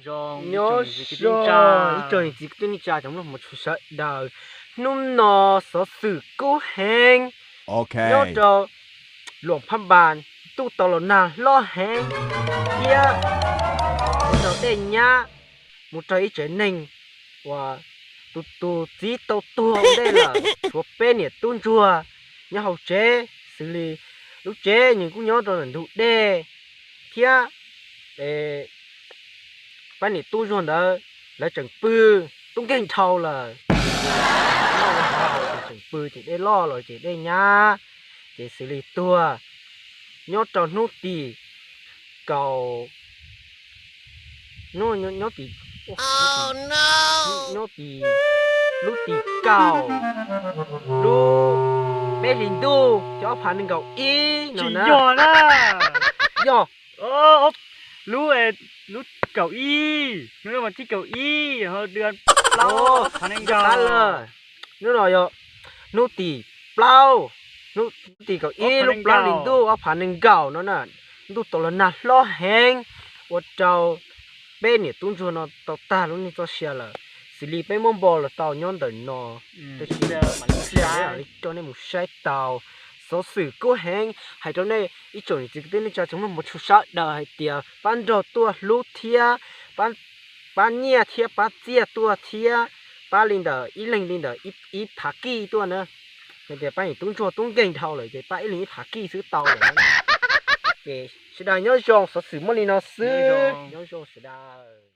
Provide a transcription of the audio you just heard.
Nyob zoo ib tsoom niam txiv kwv tij neej tsa cov mloog mus tshua sawv daws. Hnub no xov xwm kub heev nyob rau Luam Phab Npas, ntuj tau los nag hlob heev thiab ua rau dej nyab mus rau ib tsev neeg uas tus tus txiv tau tuag ua ntej lawm, tshuav peb niam tub ntsuag nyob hauv tsev, xws li lub tsev nws kuj nyob rau ntawm ntug dej thiab pab niam tub ntsuag ntawd lawv tseem pw, tub nkeeg dhau lawm. Tseem pw ces dej loj los ces dej nyab, ces xws li tuag nyob rau hnub tim kaum, nyob tim, nyob tim lub tim kaum lub peb hlis ntuj xyoo ob phav nees nkaum ib no na. Yog lub, lub kaum ib, hnub no mas thib kaum ib hauv dua plaub ob phav nees nkaum. Hnub no yog hnub tim plaub, hnub tim kaum ib lub plaub hlis ntuj ob phav nees nkaum no na, ntuj tau los nag hlob heev ua rau peb niam tub ntsuag no tau tag lub neej txoj sia lawm. Xws li peb muab npo los tau nyob ntawm no, tab sis mam li tso nej mus saib tau. Xov xwm kub heev, hais rau nej ib tsoom niam txiv kwv tij neej tsa tsoom mloog mus tshua sawv daws hais tias pab nrog tuaj hlub thiab pab nyiaj thiab pab txiaj tuaj thiab pab li ntawm ib leeg li ntawm ib phav kij tuaj na. Hais tias pab niam tub ntsuag tub nkeeg dhau lawm ces pab ib leeg ib phav kij xwb tau lawm. Ces sawv daws nyob zoo, xov xwm muaj li no xwb, nyob zoo sawv daws.